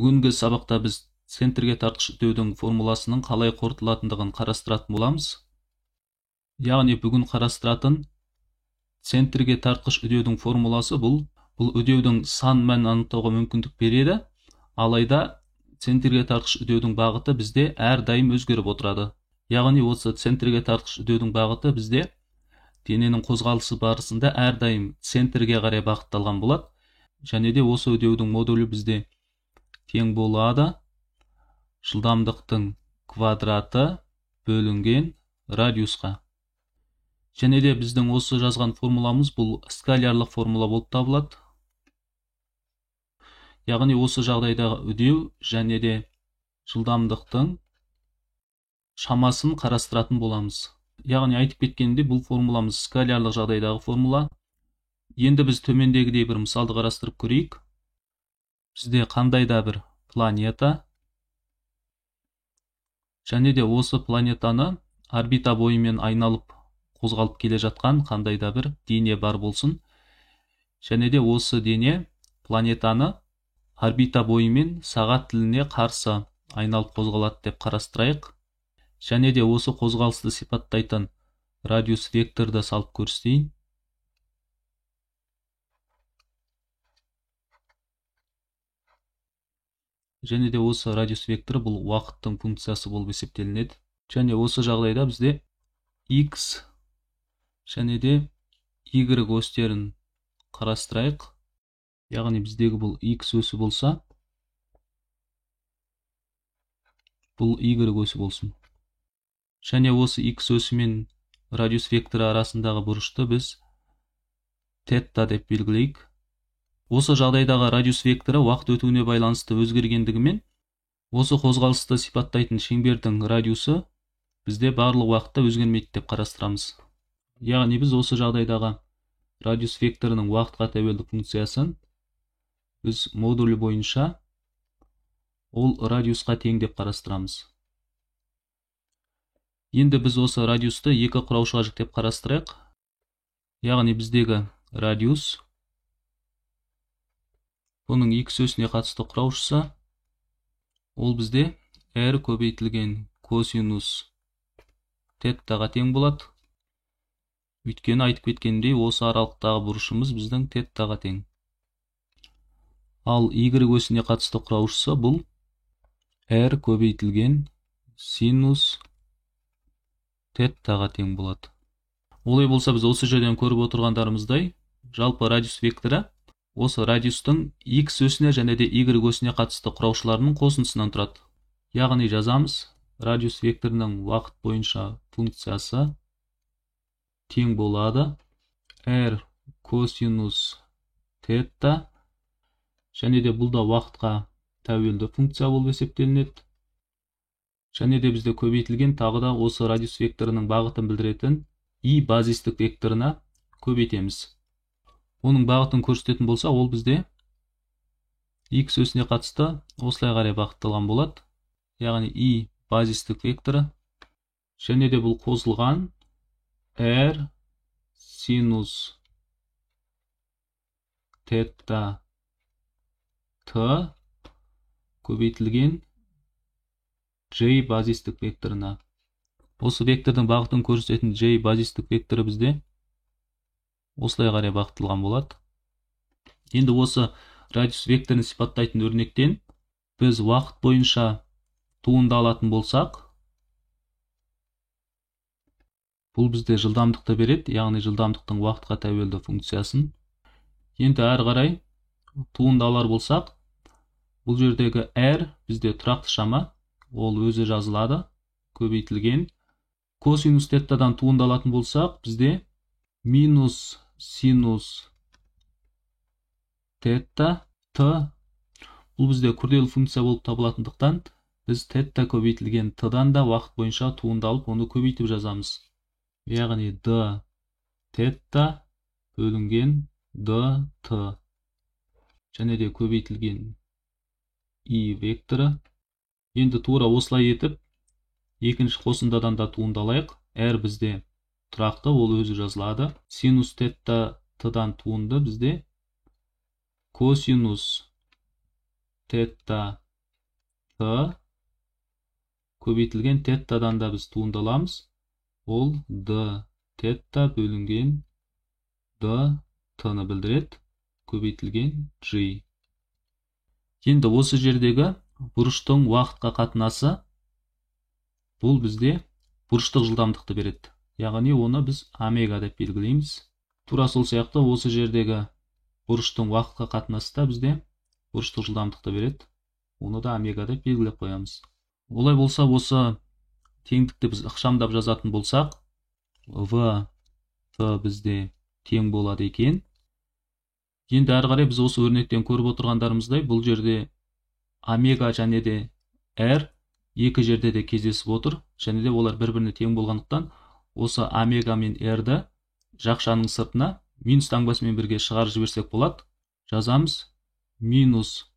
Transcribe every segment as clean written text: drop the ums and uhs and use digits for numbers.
Бүгінгі сабақта біз центрге тартқыш үдеудің формуласының қалай қорытылатындығын қарастыратын боламыз. Яғни бүгін қарастыратын центрге тартқыш үдеудің формуласы бұл үдеудің сан мәнін анықтауға мүмкіндік береді. Алайда центрге тартқыш үдеудің бағыты бізде әрдайым өзгеріп отырады. Яғни осы центрге тартқыш үдеудің бағыты бізде дененің қозғалысы барысында әрдайым центрге қарай бағытталған болады. Және де осы үдеудің модулі бізде тең болады жылдамдықтың квадраты бөлінген радиусқа. Және де біздің осы жазған формуламыз бұл скалярлық формула болып табылады. Яғни осы жағдайдағы үдеу және де жылдамдықтың шамасын қарастыратын боламыз. Яғни айтып кеткенімдей, бұл формуламыз скалярлық жағдайдағы формула. Енді біз төмендегідей бір мысалды қарастырып көрейік. Бізде қандай да бір планета және де осы планетаны орбита бойымен айналып қозғалып келе жатқан қандай да бір дене бар болсын. Және де осы дене планетаны орбита бойымен сағат тіліне қарсы айналып қозғалады деп қарастырайық. Және де осы қозғалысты сипаттайтын радиус векторды салып көрсетейін. Және де осы радиус векторы бұл уақыттың функциясы болып есептелінеді. Және осы жағдайда бізде x және де y осьтерін қарастырайық. Яғни біздегі бұл x осі болса, бұл y осі болсын. Және осы x осі мен радиус векторы арасындағы бұрышты біз тета деп белгілейік. Осы жағдайдағы радиус векторы уақыт өтуіне байланысты өзгергендігімен осы қозғалысты сипаттайтын шеңбердің радиусы бізде барлық уақытта өзгермейді деп қарастырамыз. Яғни біз осы жағдайдағы радиус векторының уақытқа тәуелді функциясын біз модулі бойынша ол радиусқа тең деп қарастырамыз. Енді біз осы радиусты екі құраушыға жіктеп қарастырайық. Яғни біздегі радиус бұның x осіне қатысты құраушысы ол бізде r көбейтілген косинус теттаға тең болады. Өйткені айтып кеткенімдей, осы аралықтағы бұрышымыз біздің теттаға тең. Ал y осіне қатысты құраушысы бұл r көбейтілген синус теттаға тең болады. Олай болса біз осы жерден көріп отырғандарымыздай, жалпы радиус векторы осы радиустың x осіне және де y осіне қатысты құраушыларының қосындысынан тұрады. Яғни жазамыз, радиус векторының уақыт бойынша функциясы тең болады r косинус тета, және де бұл да уақытқа тәуелді функция болып есептелінеді. Және де бізде көбейтілген тағы да осы радиус векторының бағытын білдіретін и базистік векторына көбейтеміз. Оның бағытын көрсететін болса, ол бізде x осіне қатысты осылай қарай бағытталған болады. Яғни и базистік векторы және де бұл қосылған r синус тета t көбейтілген j базистік векторына. Осы вектордың бағытын көрсететін j базистік векторы бізде осылай қарай бағытталған болады. Енді осы радиус векторын сипаттайтын өрнектен біз уақыт бойынша туынды алатын болсақ, бұл бізде жылдамдықты береді, яғни жылдамдықтың уақытқа тәуелді функциясын. Енді әрі қарай туынды алар болсақ, бұл жердегі r бізде тұрақты шама, ол өзі жазылады, көбейтілген. Косинус теттадан туынды алатын болсақ, бізде минус синус тета т, бұл бізде күрделі функция болып табылатындықтан біз тета көбейтілген т-дан да уақыт бойынша туынды алып оны көбейтіп жазамыз. Яғни д тета бөлінген д т және де көбейтілген и векторы. Енді тура осылай етіп екінші қосындадан да туынды алайық. R бізде тұрақты, ол өзі жазылады. Синус тета т-дан туынды бізде косинус тета Т көбейтілген теттадан да біз туындаламыз. Ол Д тетта бөлінген Д Т-ны білдіреді, көбейтілген G. Енді осы жердегі бұрыштың уақытқа қатынасы бұл бізде бұрыштық жылдамдықты береді. Яғни оны біз омега деп белгілейміз. Тура сол сияқты осы жердегі бұрыштың уақытқа қатынасы да бізде бұрыштық жылдамдықты береді. Оны да омега деп белгілеп қоямыз. Олай болса, осы теңдікті біз ықшамдап жазатын болсақ, В Т бізде тең болады екен. Енді әрі қарай біз осы өрнектен көріп отырғандарымыздай, бұл жерде омега және де R екі жерде де кездесіп отыр, және де олар бір-біріне тең болғандықтан осы омега мен R-ді жақшаның сыртына минус таңбасымен бірге шығарып жіберсек болады. Жазамыз минус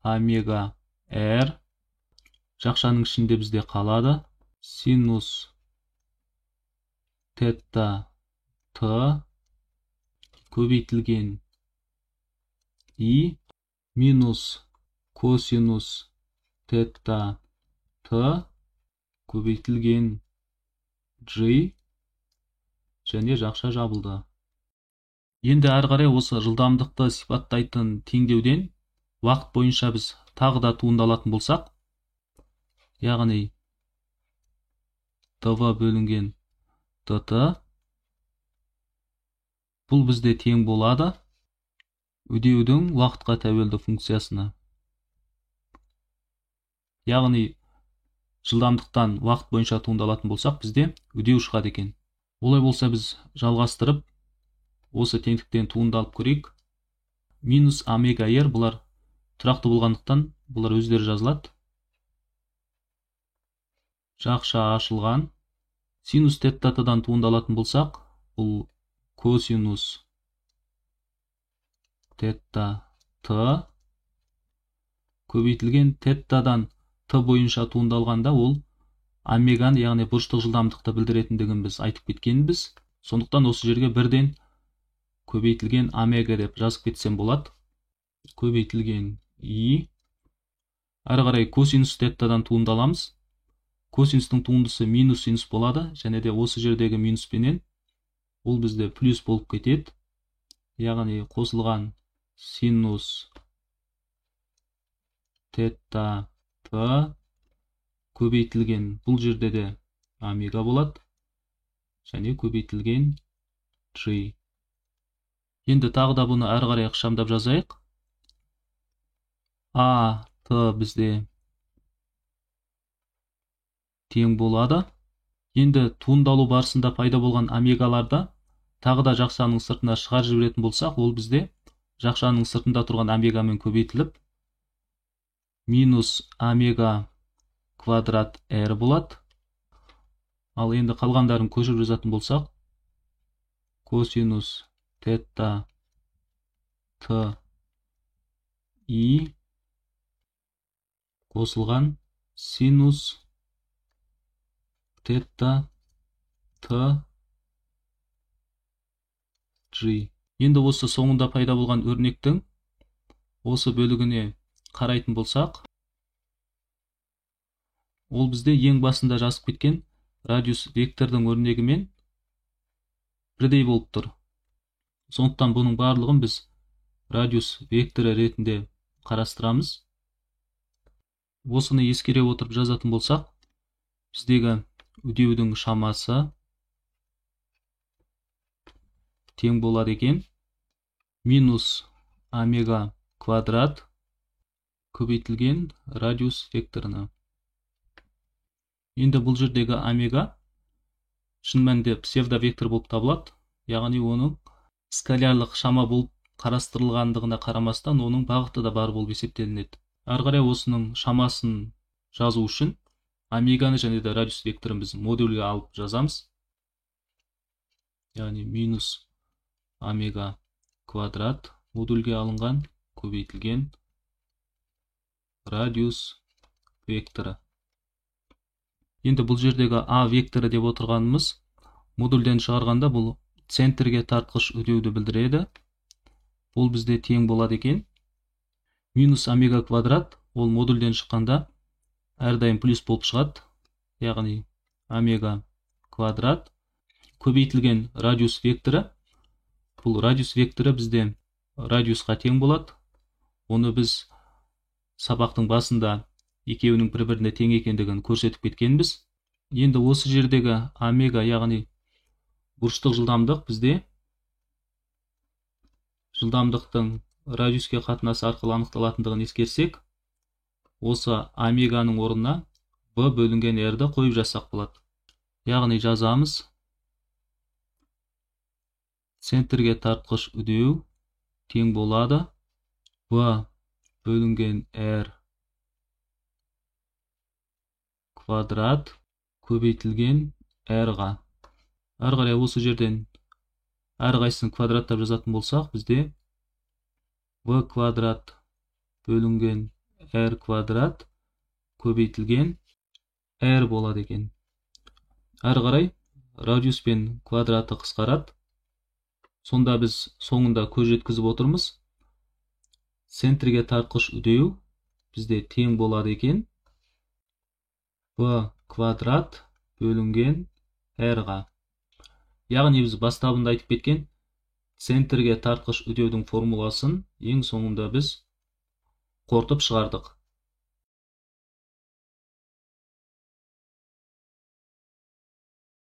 омега R, жақшаның ішінде бізде қалады синус тетта Т көбейтілген И минус косинус тетта Т көбейтілген G және жақша жабылды. Енді әрі қарай осы жылдамдықты сипаттайтын теңдеуден уақыт бойынша біз тағы да туындалатын болсақ, яғни ДВ бөлінген ДТ бұл бізде тең болады үдеудің уақытқа тәуелді функциясына. Яғни жылдамдықтан уақыт бойынша туындалатын болсақ, бізде үдеу шығады екен. Олай болса, біз жалғастырып осы теңдіктен туындалып көрейік. Минус омега R бұлар тұрақты болғандықтан бұлар өздері жазылады. Жақша ашылған. Синус теттадан туындалатын болсақ, бұл косинус тетта Т көбейтілген теттадан Т бойынша туындалғанда ол омеганы, яғни бұрыштық жылдамдықты білдіретіндігін біз айтып кеткенбіз. Сондықтан осы жерге бірден көбейтілген омега деп жазып кетсем болады. Көбейтілген И. Әрі қарай косинус теттадан туындаламыз. Косинустың туындысы минус синус болады, және де осы жердегі минуспенен ол бізде плюс болып кетеді. Яғни қосылған синус тетта Т көбейтілген бұл жерде де омега болады және көбейтілген G. Енді тағы да бұны әрі қарай ықшамдап жазайық. А Т бізде тең болады. Енді туындалу барысында пайда болған омегаларды тағы да жақшаның сыртына шығарып жіберетін болсақ, ол бізде жақшаның сыртында тұрған омегамен көбейтіліп минус омега квадрат R болады. Ал енді қалғандарын көшіріп жазатын болсақ, косинус тетта Т И қосылған синус тетта Т G. Енді осы соңында пайда болған өрнектің осы бөлігіне қарайтын болсақ, ол бізде ең басында жазып кеткен радиус вектордың өрнегімен бірдей болып тұр. Сондықтан бұның барлығын біз радиус векторы ретінде қарастырамыз. Осыны ескере отырып жазатын болсақ, біздегі үдеудің шамасы тең болады екен минус омега квадрат көбейтілген радиус векторына. Енді бұл жердегі омега шын мәнінде псевдовектор болып табылады, яғни оның скалярлық шама болып қарастырылғандығына қарамастан оның бағыты да бар болып есептелінеді. Әрі қарай осының шамасын жазу үшін омеганы және де радиус векторын біз модульге алып жазамыз. Яғни минус омега квадрат модульге алынған көбейтілген радиус векторы. Енді бұл жердегі А векторы деп отырғанымыз модульден шығарғанда бұл центрге тартқыш үдеуді білдіреді. Бұл бізде тең болады екен. Минус омега квадрат ол модульден шыққанда Әрдайым плюс болып шығады, яғни омега квадрат көбейтілген радиус векторы. Бұл радиус векторы бізде радиусқа тең болады. Оны біз сабақтың басында екеуінің бір-біріне тең екендігін көрсетіп кеткенбіз. Енді осы жердегі омега, яғни бұрыштық жылдамдық бізде жылдамдықтың радиуске қатынасы арқылы анықталатындығын ескерсек, осы омеганың орнына v бөлінген r-ді қойып жазсақ болады. Яғни жазамыз: центрге тартқыш үдеу тең болады v бөлінген r квадрат көбейтілген r-ға. Әрі қарай осы жерден әрқайсысын квадраттап жазатын болсақ, бізде v квадрат бөлінген r квадрат көбейтілген r болады екен. Әрі қарай радиус пен квадраты қысқарады. Сонда біз соңында көз жеткізіп отырмыз: центрге тартқыш үдеу бізде тең болады екен v квадрат бөлінген r-ға. Яғни біз бастабында айтып кеткен центрге тартқыш үдеудің формуласын ең соңында біз қорытып шығардық.